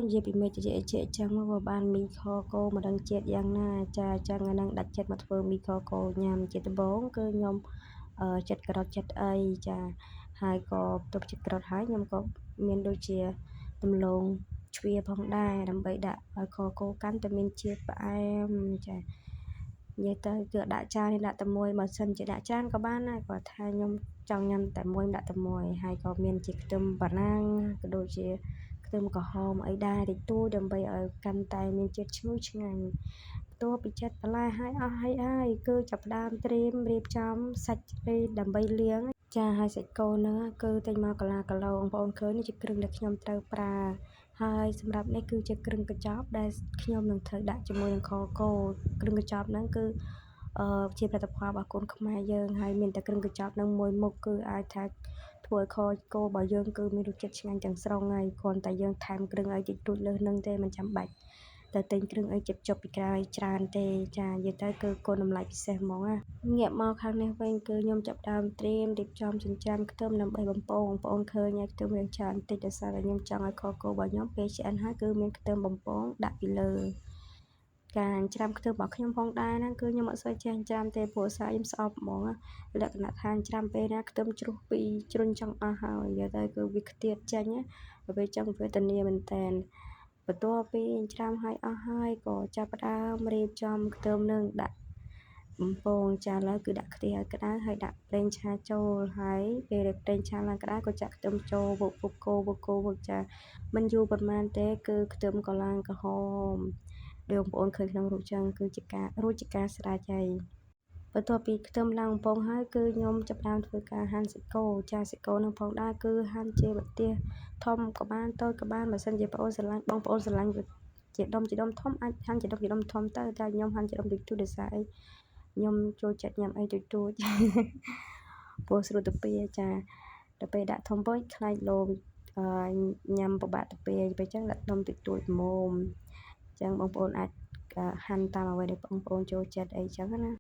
និយាយពីមេតិចជាចឹងមកបានមីខគោមិនដឹងជាតិយ៉ាងណាចាចឹងអានឹងដាច់ចិត្តមកធ្វើមីខគោញ៉ាំជាដំបូងគឺខ្ញុំចិត្តការ៉ុតចិត្តអីចាហើយក៏ទប់ចិត្តការ៉ុតហើយខ្ញុំក៏មានដូចជាដំឡូងជ្វាផងដែរដើម្បីដាក់ឲ្យខគោកាន់តែមានជាតិផ្អែមចានិយាយទៅគឺដាក់ចាននេះដាក់តែមួយបើសិនជាដាក់ចានក៏បានដែរគាត់ថាខ្ញុំចង់ញ៉ាំតែមួយដាក់តែមួយហើយក៏មានជាខ្ទឹមបារាំងក៏ដូចជាខ្ទឹមក្រហមអីដែរតិចតួចដើម្បីឲ្យកាន់តែមានជាតិឈ្ងុយឆ្ងាញ់បន្ទាប់ពីចិត្តបន្លែហើយអស់ហើយហើយគឺចាប់ផ្ដើមត្រៀមរៀបចំសាច់អីដើម្បីលាងចាហើយសាច់គោហ្នឹងគឺទិញមកកន្លះគីឡូបងប្អូនឃើញនេះជាគ្រឿងដែលខ្ញុំត្រូវប្រើហើយសម្រាប់នេះគឺជាគ្រឿងកញ្ចប់ដែលខ្ញុំនឹងត្រូវដាក់ជាមួយនឹងខគោគ្រឿងកញ្ចប់ហ្នឹងគឺជាផលិតផលរបស់កូនខ្មែរយើងហើយមានតែគ្រឿងកញ្ចប់នឹងមួយមុខគឺអាចថាធ្វើឲ្យខគោរបស់យើងគឺមានរសជាតិឆ្ងាញ់ទាំងស្រុងហើយគ្រាន់តែយើងថែមគ្រឿងអីតិចតួចលើសនឹងទេមិនចាំបាច់ទៅទិញគ្រឿងអីជិបជប់ពីក្រៅច្រើនទេចានិយាយទៅគឺគុណតម្លៃពិសេសហ្មងណាងាកមកខាងនេះវិញគឺខ្ញុំចាប់ដើមត្រៀមរៀបចំចិញ្ច្រាំខ្ទឹមដើម្បីបំពងបងប្អូនឃើញហើយខ្ទឹមរៀងច្រើនបន្តិចដោយសារតែខ្ញុំចង់ឲ្យខគោរបស់ខ្ញុំពេលឆ្អិនហើយគឺមានខ្ទឹមបំពងដាក់ពីលើការច្រាំខ្ទឹមរបស់ខ្ញុំផងដែរហ្នឹងគឺខ្ញុំអត់សូវចេះច្រាំទេព្រោះសារខ្ញុំស្អប់ហ្មងលក្ខណៈថាច្រាំពេលណាខ្ទឹមជ្រុះពីជ្រុញចង់អស់ហើយនិយាយទៅគឺវាខ្ទាតចេញណាពេលចឹងវេទនាមែនតើបន្ទាប់ពីច្រាំហើយអស់ហើយក៏ចាប់ផ្ដើមរៀបចំខ្ទឹមនឹងដាក់បំពងចាឥឡូវគឺដាក់ខ្ទះឲ្យក្តៅហើយដាក់ប្រេងឆាចូលហើយពេលដែលប្រេងឆាឡើងក្តៅក៏ចាក់ខ្ទឹមចូលវឹកវឹកគោវឹកគោវឹកចាមិនយូរប៉ុន្មានទេគឺខ្ទឹមក៏ឡើងក្រហមដូចបងប្អូនឃើញក្នុងរូបចឹងគឺជាការរួចជាការស្រេចហើយបន្ទាប់ពីខ្ទឹមឡើងបំពងហើយគឺខ្ញុំចាប់ផ្ដើមធ្វើការហាន់សាច់គោចាសាច់គោនឹងផងដែរគឺហាន់ជាវិទ្យាធំក៏បានតូចក៏បានបើសិនជាបងប្អូនស្រឡាញ់បងប្អូនស្រឡាញ់ជាដុំជាដុំធំអាចហាន់ជាដុំជាដុំធំទៅតែខ្ញុំហាន់ជាដុំតិចតួចដោយសារអីខ្ញុំចូលចិត្តញ៉ាំអីតូចតូចព្រោះស្រួលទៅពីចាដល់ពេលដាក់ធំពេកខ្លាចលោញ៉ាំពិបាកទៅពេលពេលចឹងដាក់ដុំតិចតួចល្មមចឹងបងប្អូនអាចហាន់តាមអ្វីដែលបងប្អូនចូលចិត្តអីចឹងណា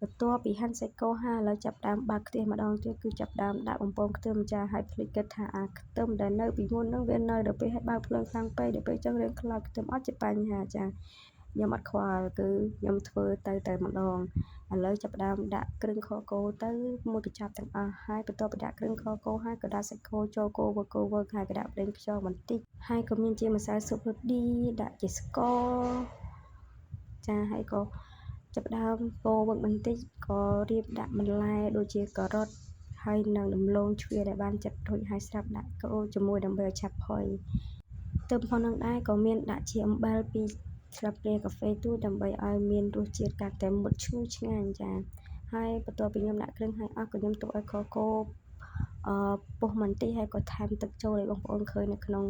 បន្ទាប់ពីហាន់សាច់គោហើយឥឡូវចាប់ដើមបើកខ្ទះម្ដងទៀតគឺចាប់ដើមដាក់បំពងខ្ទឹមចាហើយភ្លេចគិតថាអាខ្ទឹមដែលនៅពីមុនហ្នឹងវានៅដល់ពេលឲ្យបើកភ្លើងខ្លាំងពេកដល់ពេលចឹងរៀងខ្លោចខ្ទឹមអត់ជាបញ្ហាចាខ្ញុំអត់ខ្វល់គឺខ្ញុំធ្វើទៅតែម្ដងឥឡូវចាប់ដើមដាក់គ្រឿងខគោទៅមួយកញ្ចប់ទាំងអស់ហើយបន្ទាប់ពីដាក់គ្រឿងខគោហើយក៏ដាក់សាច់គោចូលគោវើគោវើហើយក៏ដាក់ប្រេងខ្យងបន្តិចហើយក៏មានជាម្សៅស៊ុបរ៉ូឌីដាក់ជាស្ករចាហើយក៏ចាប់ដើមកូរវឹកបន្តិចក៏រៀបដាក់បន្លែដូចជាការ៉ុតហើយនិងដំឡូងជ្វាដែលបានចិតរួចហើយស្រាប់ដាក់កូរជាមួយដើម្បីឲ្យឆាប់ផុយទើបផងនឹងដែរក៏មានដាក់ជាអំបិលពីស្លាបព្រាកាហ្វេទូចដើម្បីឲ្យមានរសជាតិកាន់តែមុតឈ្ងុយឆ្ងាញ់ចាហើយបន្ទាប់ពីខ្ញុំដាក់គ្រឿងហើយអស់ក៏ខ្ញុំទុកឲ្យខគោពុះបន្តិចហើយក៏ថែមទឹកចូលឲ្យបងប្អូនឃើញនៅក្នុង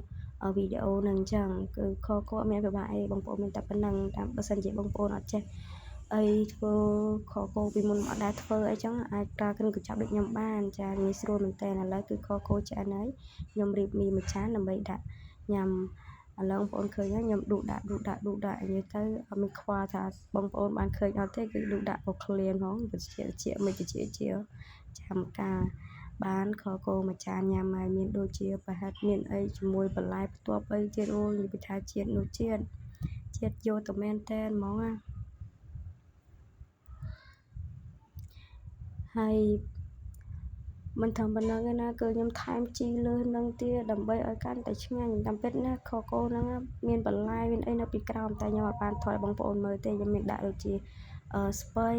វីដេអូហ្នឹងអញ្ចឹងគឺខគោអត់មានពិបាកអីបងប្អូនមានតែប៉ុណ្្នឹងតាមបើសិនជាបងប្អូនអត់ចេះអីធ្វើខគោពីមុនអត់ដែលធ្វើអីចឹងអាចប្រើគ្រឿងកញ្ចប់ដូចខ្ញុំបានចាងាយស្រួលមែនតើឥឡូវគឺខគោឆ្អិនហើយខ្ញុំរៀបមីមួយចានដើម្បីដាក់ញ៉ាំឥឡូវបងប្អូនឃើញហើយខ្ញុំឌូដាក់ឌូដាក់ឌូដាក់និយាយទៅអត់មានខ្វល់ថាបងប្អូនបានឃើញអត់ទេគឺឌូដាក់ក៏ឃ្លានហ្មងវិជាជាមិនជាជាចាំការបានខគោមួយចានញ៉ាំហើយមានដូចជាប្រហិតមានអីជាមួយបន្លែផ្ទាប់អីទៀតអូនិយាយថាជាតិនោះជាតិជាតិយកទៅមែនតែនហ្មងណាហើយមិនត្រឹមប៉ុណ្្នឹងទេណាគឺខ្ញុំថែមជីលើសនឹងទៀតដើម្បីឲ្យកាន់តែឆ្ងាញ់តាមពិតណាខគោហ្នឹងមានបន្លែមានអីនៅពីក្រោមតែខ្ញុំអត់បានថតឲ្យបងប្អូនមើលទេខ្ញុំមានដាក់ដូចជាស្ពៃ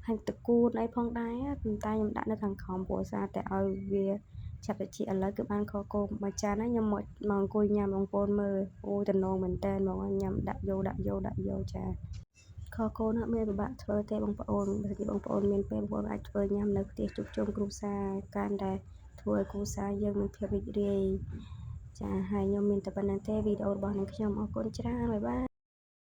ហើយតកួនអីផងដែរប៉ុន្តែខ្ញុំដាក់នៅខាងក្រោមព្រោះសារតែឲ្យវាចាប់តិចឥឡូវគឺបានខគោមួយចានហើយខ្ញុំមកអង្គុយញ៉ាំបងប្អូនមើលអូតំណងមែនតើហ្មងញ៉ាំដាក់យកដាក់យកដាក់យកចាខគោនោះមានពិបាកធ្វើទេបងប្អូនបើសិនជាបងប្អូនមានពេលបងប្អូនអាចធ្វើញ៉ាំនៅផ្ទះជួបជុំគ្រួសារកាន់តែធ្វើឲ្យគ្រួសារយើងមានភាពរីករាយចាហើយខ្ញុំមានតែប៉ុណ្្នឹងទេវីដេអូរបស់នឹងខ្ញុំអរគុណច្រើនបាយបាយ។